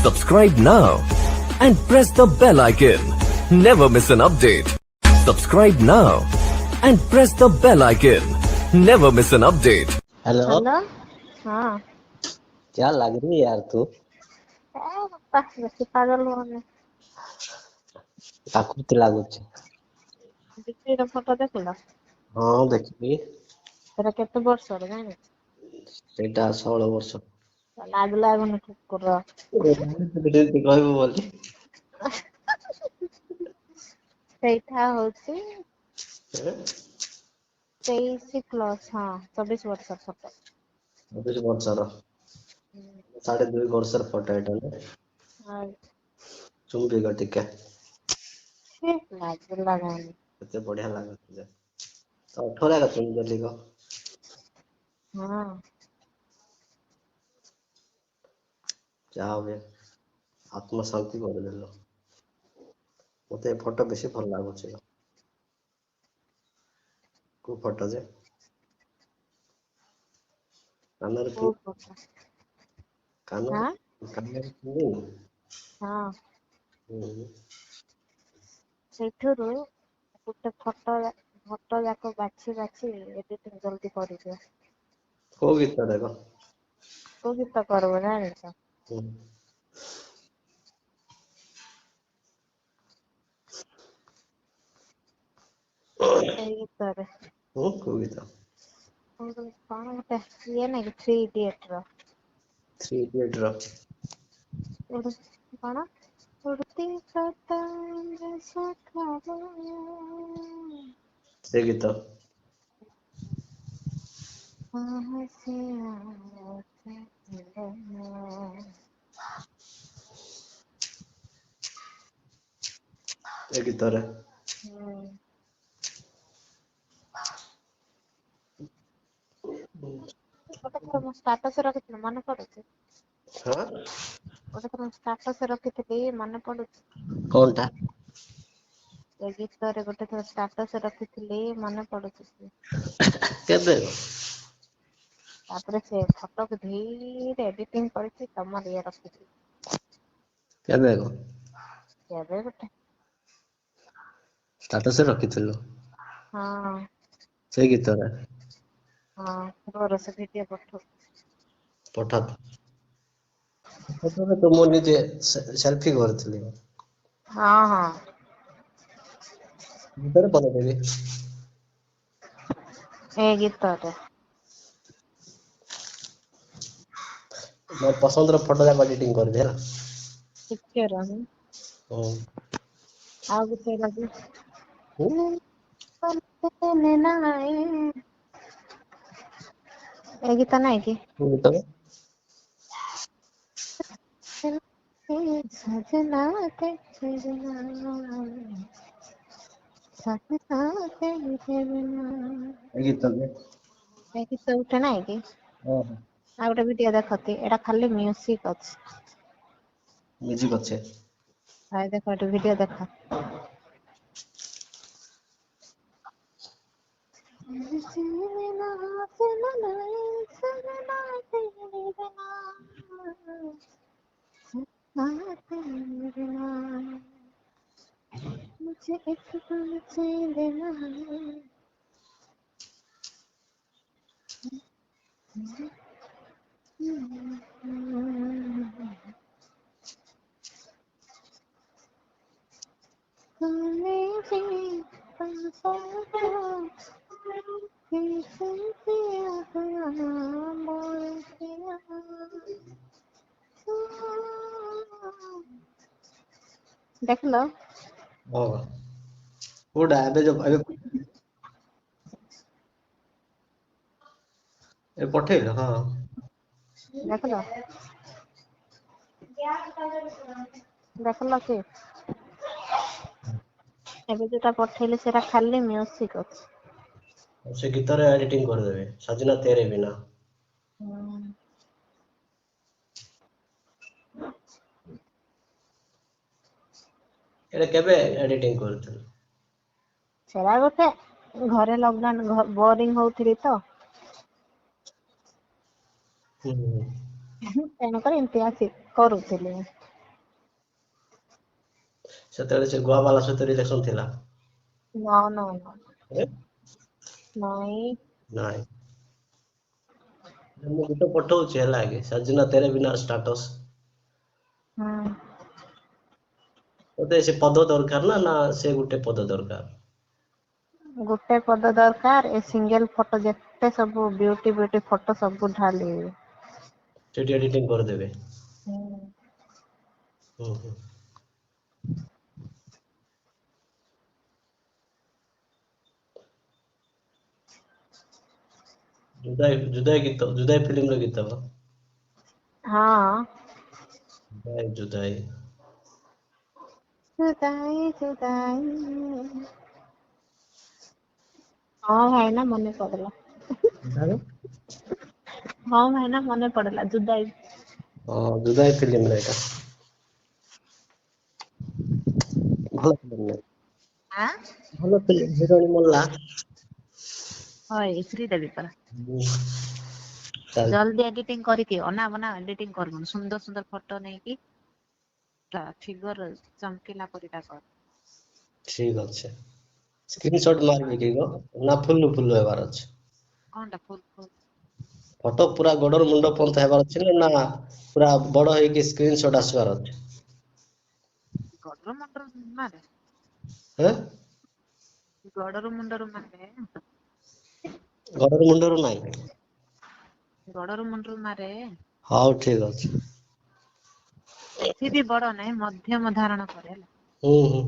Subscribe now and press the bell icon. Never miss an update. Subscribe now and press the bell icon. Never miss an update. Hello. Hello. ହଁ। क्या लग रही है यार तू? ଏ ବାପା, ବେଶୀ ପାଗଳ ହୁଅନି। ଆକୃତି ଲାଗୁଛି। ବିକ୍ରିର ଫଟୋ ଦେଖିଲ? ହଁ, ଦେଖିବି। ସେଟା କେତେ ବର୍ଷର ଜାଣିଛ? ସେଇଟା 16 ବର୍ଷ। ଲାଜ ଲାଗୁନି କୁକୁର? କହିବୁ ବୋଲି। ସେଇଟା ହଉଛି 23 ପ୍ଲସ, ହଁ, 24 ବର୍ଷର ଫଟୋ। 24 ବର୍ଷର, 2.5 ବର୍ଷର ଫଟୋ ଏଇଟା ନା? ହଁ। ଚୁମ୍ବିକ ଟିକେ। ଛି, ଲାଜ ଲାଗୁନି? କେତେ ବଢିଆ ଲାଗୁଛି ଯେ 18 ଏକା ଚୁମ୍ବିଦେଲି କ। ହଁ। ଯାହା ହୁଏ ଆତ୍ମ ଶାନ୍ତି କରିଦେଲ। ମତେ ଏ ଫଟୋ ବେଶୀ ଭଲ ଲାଗୁଛି। କୋଉ ଫଟୋ ଯେ କାନରେ? କୋଉ ଫଟୋ? କାନରେ। ହଁ। କାନରେ ପିନ୍ଧିନୁ? ହଁ। ହୁଁ। ସେଇଥିରୁ ଗୋଟେ ଫଟୋ, ଫଟୋ ଯାକ ବାଛି ବାଛି ଏଡିଟିଂ ଜଲଦି କରିଦିଅ। କୋଉ ଗୀତ ଦେଖ? କୋଉ ଗୀତ କରିବ ଜାଣିଛ? ହୁଁ। ଏଇ ଗୀତରେ। ହୁଁ, କୋଉ ଗୀତ? କଣ ଗୋଟେ ଇଏ ନାଇଁ କି, ଥ୍ରୀ ଇଡିଏଟ ର। ଥ୍ରୀ ଇଡିଏଟ ର? ଗୋଟେ କଣ ଉଡ଼ତି ପତଙ୍ଗ ସଖାରେ। ସେ ଗୀତ। କहाँ से आया? ଏ ଗୀତରେ? ହୁଁ। ଗୋଟେ ଥର ମୁଁ ଷ୍ଟାଟସ ରଖିଥିଲି, ମନେ ପଡୁଛି? ହଁ। ଗୋଟେ ଥର ମୁଁ ଷ୍ଟାଟସ ରଖିଥିଲି, ମନେ ପଡୁଛି? କଣଟା? ଏ ଗୀତରେ ଗୋଟେ ଥର ଷ୍ଟାଟସ ରଖିଥିଲି, ମନେ ପଡୁଛି କି? କେବେ? ତାପରେ ସେ ଫଟୋକୁ ଧୀରେ ଏଡିଟିଂ କରିକି ତମର ଇଏ ରଖିଥିଲି। କେବେ ଗୋ? କେବେ ଗୋଟେ। ଷ୍ଟାଟସ ରଖିଥିଲୁ? ହଁ। ସେଇ ଗୀତରେ? ହଁ, ରୁହ, ସେ ଭିଡିଓ ପଠଉଛି। ପଠା ଫଟୋରେ ତ ମୁଁ ନିଜେ ସେଲଫି କରିଥିଲି। ହଁ। ଗୀତରେ ବନେଇଦେବି। ଏ ଗୀତରେ। ମୋ ପସନ୍ଦର ଫଟୋ ଯାକ ଏଡିଟିଂ କରିବି ହେଲା। ଟିକେ ରହ। ହୁଁ। ଆଉ ଗୋଟେ ଲାଗି। ହୁଁ। ନାଇଁ, ଏ ଗୀତ ନାଇଁ କି? କୋଉ ଗୀତ? ସଜନା ତେରେ ବିନା, ସଜନା ତେରେ ବିନା। ଏ ଗୀତ କି? ଏ ଗୀତ ଗୋଟେ ନାଇଁ କି? ଓହୋ। ଆଉ ଗୋଟେ ଭିଡିଓ ଦେଖତି, ଏଇଟା ଖାଲି ମ୍ୟୁଜିକ ଅଛି। ମ୍ୟୁଜିକ ଅଛି? ଭାଇ, ଦେଖ ଏଠି ଭିଡିଓ ଦେଖ। ସଜନା तेरे बिना, मुझे एक पल चैन ना। तूने भी बोल दिया। ଦେଖିଲ? ହଁ, କୋଉଟା ଏବେ ଯୋଉ ଏବେ ଏବେ ପଠେଇଲ? ହଁ। ଦେଖିଲ, ଦେଖିଲ କି? ଏବେ ଯୋଉଟା ପଠେଇଲି ସେଟା ଖାଲି ମ୍ୟୁଜିକ ଅଛି। ସେ ଗୀତରେ ଏଡିଟିଂ କରିଦେବି, ସଜନା ତେରେ ବିନା। ହୁଁ। ଏଇଟା କେବେ ଏଡିଟିଂ କରିଥିଲୁ? ସେଟା ଗୋଟେ ଘରେ ଲକଡାଉନ ବୋରିଂ ହଉଥିଲି ତ। ହୁଁ। ତେଣୁକରି ଏମିତି ଆସି କରୁଥିଲି। ସେତେବେଳେ ସେ ଗୋଆ ବାଲା ସହିତ ରିଲେସନ ଥିଲା। No no no. ଏ? ନାଇଁ। ନାଇଁ, ମୁଁ ଗୀତ ପଠଉଛି ହେଲା କି, ସଜନା ତେରେ ବିନା ଷ୍ଟାଟସ। ହୁଁ। ତତେ ସେ ପଦ ଦରକାର ନା ନା ସେ ଗୋଟେ ପଦ ଦରକାର? ଗୋଟେ ପଦ ଦରକାର, ଏ ସିଙ୍ଗଲ ଫଟୋ ଯେତେ ସବୁ ବିୟୁଟି ବିୟୁଟି ଫଟୋ ସବୁ ଢାଲି। ସେଠି ଏଡିଟିଂ କରିଦେବେ। ହୁଁ। ହୁଁ ହୁଁ। ଜୁଦାଇ ଜୁଦାଇ ଗୀତ, ଜୁଦାଇ ଫିଲ୍ମର ଗୀତ। ହଁ। ଜୁଦାଇ ଜୁଦାଇ। ଜୁଦାଇ ଜୁଦାଇ। ହଁ ଭାଇନା, ମନେ ପଡିଲା। ହଁ ଭାଇନା, ମନେ ପଡିଲା ଜୁଦାଇ। ହଁ, ଜୁଦାଇ ଫିଲ୍ମର ଏଇଟା। ଭଲ ଫିଲ୍ମ। ଆଁ। ଭଲ ଫିଲ୍ମ, ହିରୋଇନ ମଲା। ହଁ, ଶ୍ରୀଦେବୀ ପରା। ହୁଁ। ଚାଲ। ଜଲଦି ଏଡିଟିଂ କରିକି ଅନା ବନା ଏଡିଟିଂ କରିବୁନି, ସୁନ୍ଦର ସୁନ୍ଦର ଫଟୋ ନେଇକି ଫିଗର ଚମକିଲା ପରିକା କର। ଠିକ ଅଛି। ସ୍କ୍ରିନ ସଟ୍ ମାରିବି କି ଗୋ ନା ଫୁଲ ଫୁଲ ହେବାର ଅଛି? କଣଟା ଫୁଲ ଫୁଲ? ଫଟୋ ପୁରା ଗୋଡର ମୁଣ୍ଡ ପର୍ଯ୍ୟନ୍ତ ହେବାର ଅଛି ନା ନା ପୁରା ବଡ ହେଇକି ସ୍କ୍ରିନ ସଟ୍ ଆସିବାର ଅଛି? ଗଡର ମୁଣ୍ଡରୁ ମାରେ। ହେଁ? ଗଡର ମୁଣ୍ଡରୁ ମାରେ। ଗୋଡର ମୁଣ୍ଡରୁ ନାହିଁ? ଗଡର ମୁଣ୍ଡରୁ ମାରେ। ହଉ, ଠିକ ଅଛି। ବେଶୀ ବି ବଡ ନାହିଁ, ମଧ୍ୟମ ଧାରଣ କରେ ହେଲା। ହୁଁ ହୁଁ।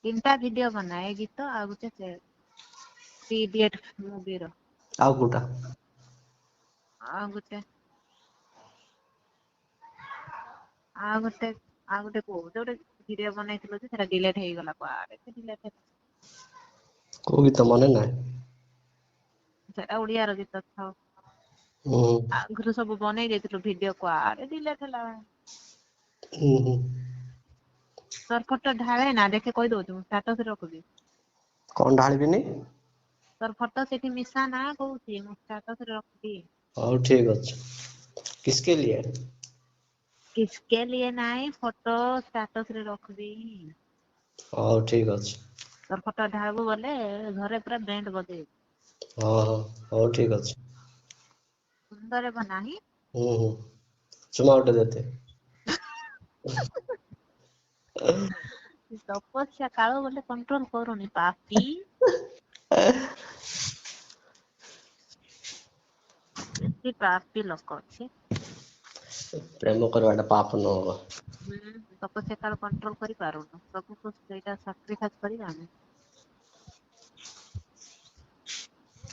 ତିନିଟା ଭିଡିଓ ବନା, ଏ ଗୀତ ଆଉ ଗୋଟେ ସେ ଥ୍ରୀ ଇଡିଏଟ ମୁଭିର। ଆଉ କୋଉଟା? ଆଉ ଗୋଟେ, ଆଉ ଗୋଟେ, ଆଉ ଗୋଟେ କୋଉ ଗୋଟେ ଭିଡିଓ ବନେଇଥିଲୁ ଯେ ସେଟା ଡିଲେଟ ହେଇଗଲା, କୁଆଡେ ସେ ଡିଲେଟ ହେଲା। କୋଉ ଗୀତ ମନେ ନାହିଁ? ସେଟା ଓଡିଆର ଗୀତ ଥାଉ। ହୁଁ। ଆଗରୁ ସବୁ ବନେଇ ଦେଇଥିଲୁ ଭିଡିଓ, କୁଆଡେ ଡିଲେଟ ହେଲା। ହୁଁ ହୁଁ। ତୋର ଫଟୋ ଢାଳେ ନା ଦେଖେ, କହିଦଉଛି ମୁଁ ଷ୍ଟାଟସ ରଖୁଛି। କଣ ଢାଳିବିନି? ତୋର ଫଟୋ ସେଠି ମିଶା ନା କହୁଛି, ମୁଁ ଷ୍ଟାଟସ ରେ ରଖିବି। ହଉ, ଠିକ ଅଛି। किसके लिए? किसके लिए ନାଇଁ, ଫଟୋ ଷ୍ଟାଟସ ରେ ରଖିବି। ହଉ, ଠିକ ଅଛି। ତୋର ଫଟୋ ଢାଳିବୁ ବୋଲେ ଘରେ ପୁରା ବ୍ୟାଣ୍ଡ ବଜେଇବି। ହଁ ହଁ, ହଉ, ଠିକ ଅଛି। ସୁନ୍ଦର ହେବ ନାହିଁ। ହୁଁ ହୁଁ, ଚୁମା ଗୋଟେ ଦେତେ। ତପସ୍ୟା କାଳ ବୋଲେ କଣ୍ଟ୍ରୋଲ କରୁନି ପାପି। ବେଶୀ ପାପି ଲୋକ ଅଛି। ପ୍ରେମ କରିବାଟା ପାପ ନୁହଁ ବା। ହୁଁ, ତପସ୍ୟା କାଳ କଣ୍ଟ୍ରୋଲ କରିପାରୁନୁ, ପ୍ରଭୁକୁ ସେଇଟା ସାକ୍ରିଫାଇସ କରି ଆମେ।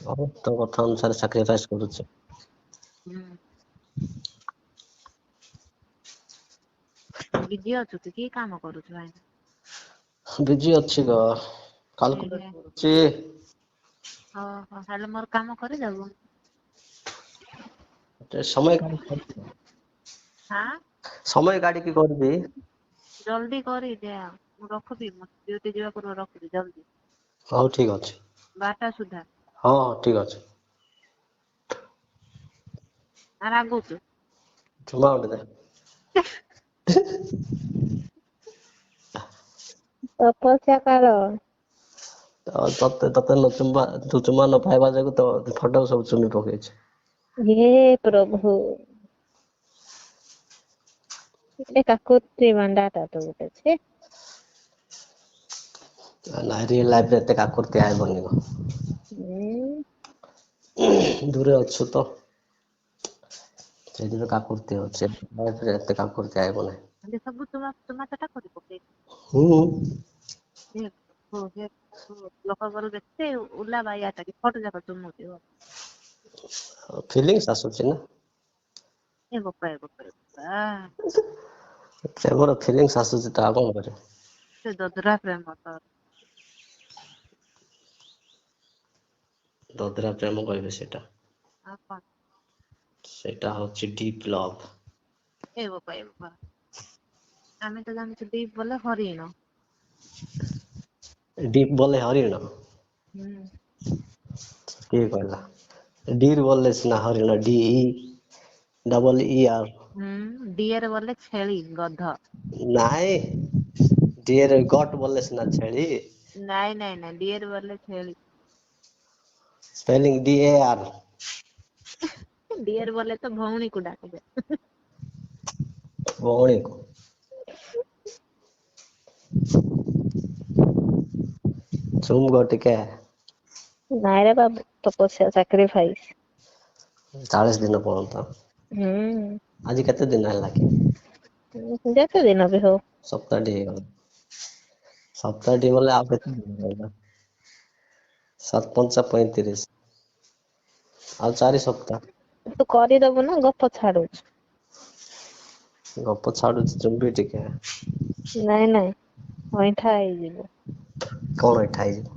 ହଉ, ତୋ କଥା ଅନୁସାରେ ସାକ୍ରିଫାଇସ କରୁଛି। ହୁଁ, ବିଜି ଅଛୁ ତୁ କି କାମ କରୁଛୁ ଭାଇ? ବିଜି ଅଛି ଗ, କାଲକୁଲେଟ କରୁଛି। ଓହୋ, ହେଲେ ମୋର କାମ କରିଦବୁ? ସମୟ କାଢିକି। ହାଁ? ସମୟ କାଢିକି କରିବି। ଜଲଦି କରିଦେ ଆଉ ମୁଁ ରଖୁଛି, ମୁଁ ଡ୍ୟୁଟି ଯିବା ପୂର୍ବରୁ ରଖୁଛି, ଜଲଦି। ହଉ, ଠିକ ଅଛି। 12ଟା ସୁଦ୍ଧା। ହଁ ହଁ, ଠିକ ଅଛି। ନା ରାଗୁଛୁ? ଚୁମା ଗୋଟେ ଦେ। ତପସ୍ୟା କାଳ। ତତେ ତତେ ନ ଚୁମ୍ବା, ତୁ ଚୁମା ନ ପାଇବା ଯୋଗୁ ତ ଫଟୋ ସବୁ ଚୁମି ପକେଇଛି। ହେ ପ୍ରଭୁ, ଏ କାକୁତି ବାଣ୍ଡାଟା ତ ଗୋଟେ ଛେ। ନାଇଁ, ରିଅଲ ଲାଇଫରେ ଏତେ କାକୁରତି ଆଇବନି ଗୋ। ହୁଁ। ଦୂରେ ଅଛୁ ତ, ସେଇଥିପାଇଁ କାକୁରତି ଅଛି। ଲାଇଫରେ ଏତେ କାକୁରତି ଆଇବ ନାହିଁ। ହେଲେ ସବୁ ଚୁମା ଚୁମା ଚଟା କରି ପକେଇ। ହୁଁ। ହେ ପ୍ରଭୁ, ହେ ପ୍ରଭୁ, ଲୋକ ଘରୁ ଏତେ ଉଲା ବାଇଆଟା କି ଫଟୋ ଯାକ ଚୁମୁଛି। ଫିଲିଙ୍ଗସ୍ ଆସୁଛି ନା। ଏ ବୋପା, ଏ ବୋପା, ଏ ବୋପା। ପ୍ରେମର ଫିଲିଙ୍ଗସ୍ ଆସୁଛି ତ ଆଉ କଣ କରିବ? ସେ ଦଦରା ପ୍ରେମ ତୋର। ଦଦରା ପ୍ରେମ କହିବେ ସେଇଟା? ଆଉ କଣ? ସେଇଟା ହଉଛି ଡିପ୍ ଲଭ୍। ଏ ବୋପା, ଏ ବୋପା, ଆମେ ତ ଜାଣିଛୁ ଡିପ୍ ବୋଲେ ହରିଣ। ଡିପ୍ ବୋଲେ ହରିଣ? ହୁଁ। କିଏ କହିଲା? ଡିର୍ ବୋଲେ ସିନା ହରିଣ, D E Double E R. ହୁଁ, ଡିଏର ବୋଲେ ଛେଳି, ଗଧ। ନାଇଁ, ଡିଏର ଗଟ୍ ବୋଲେ ସିନା ଛେଳି। ନାଇଁ ନାଇଁ ନାଇଁ, ଡିଏର ବୋଲେ ଛେଳି। Spelling D A R. Dear ବୋଲେ ତ ଭଉଣୀକୁ ଡାକବେ। ଭଉଣୀକୁ ଚୁମ୍ ଗୋ ଟିକେ। ନାଇଁ ରେ ବାବୁ, ତପସ୍ୟା ସାକ୍ରିଫାଇସ୍। 40 ଦିନ ପର୍ଯ୍ୟନ୍ତ। ହୁଁ। ଆଜି କେତେ ଦିନ ହେଲା କି? ଯେତେ ଦିନ ବି ହଉ। ସପ୍ତାହଟି ହେଇଗଲା। ସପ୍ତାହଟି ବୋଲେ ଆଉ କେତେ ଦିନ ରହିଲା? 7 ପଞ୍ଚା 35, ଆଉ 4 ସପ୍ତାହ। ତୁ କରିଦବୁ ନା ଗପ ଛାଡୁଛୁ? ଗପ ଛାଡୁଛି, ଚୁମ୍ବି ଟିକେ। ନାଇଁ ନାଇଁ, ଅଇଁଠା ହେଇଯିବ। କଣ ଅଇଁଠା ହେଇଯିବ?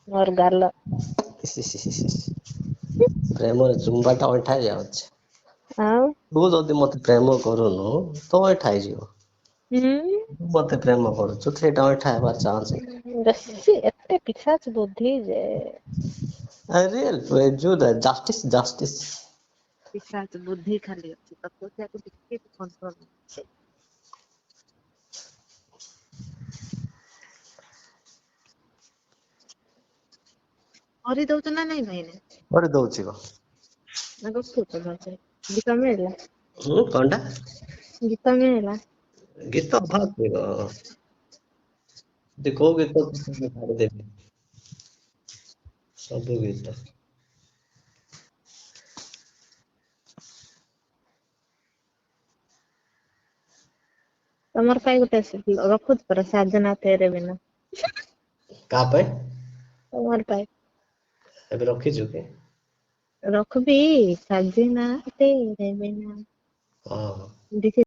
ମୋର ଗାଲ। ଇସ୍ ଇସ୍ ଇସ୍ ଇସ୍, ପ୍ରେମରେ ଚୁମ୍ବାଟା ଅଇଁଠା ହେଇଯାଉଛି? ଆଉ ତୁ ଯଦି ମତେ ପ୍ରେମ କରୁନୁ ତ ଅଇଁଠା ହେଇଯିବ। ହୁଁ। ତୁ ମତେ ପ୍ରେମ କରୁଛୁ, ସେଇଟା ଅଇଁଠା ହେବାର ଚାନ୍ସ। ବେଶୀ ଏତେ ପିଶାଚ ବୁଦ୍ଧି ଯେ। ରିଏଲ ଯୋଉ ଜଷ୍ଟିସ ଜଷ୍ଟିସ। ପିଶାଚ ବୁଦ୍ଧି ଖାଲି ଅଛି, ତପସ୍ୟାକୁ ଟିକେ ବି କଣ୍ଟ୍ରୋଲ ନାହିଁ। କରିଦଉଛୁ ନା ନାଇଁ ଭାଇନା? କରିଦଉଛି କ। ନା ଗପୁଛ ଭଲସେ? ଗୀତ ମିଳିଲା? ହୁଁ, କଣଟା? ଗୀତ ମିଳିଲା? ଗୀତ ଅଭାବ ଥିବ। କୋଉ ଗୀତ ଛାଡ଼ିଦେବି, ସବୁ ଗୀତ। ତମର ପାଇଁ ଗୋଟେ ରଖୁଛି ପରା, ସାଜନା ତେରେ ବିନା। କାହା ପାଇଁ? ତମର ପାଇଁ। ଏବେ ରଖିଛୁ କି? ରଖବି, ସାଜନା ତେରେ ବିନା। ହଁ। This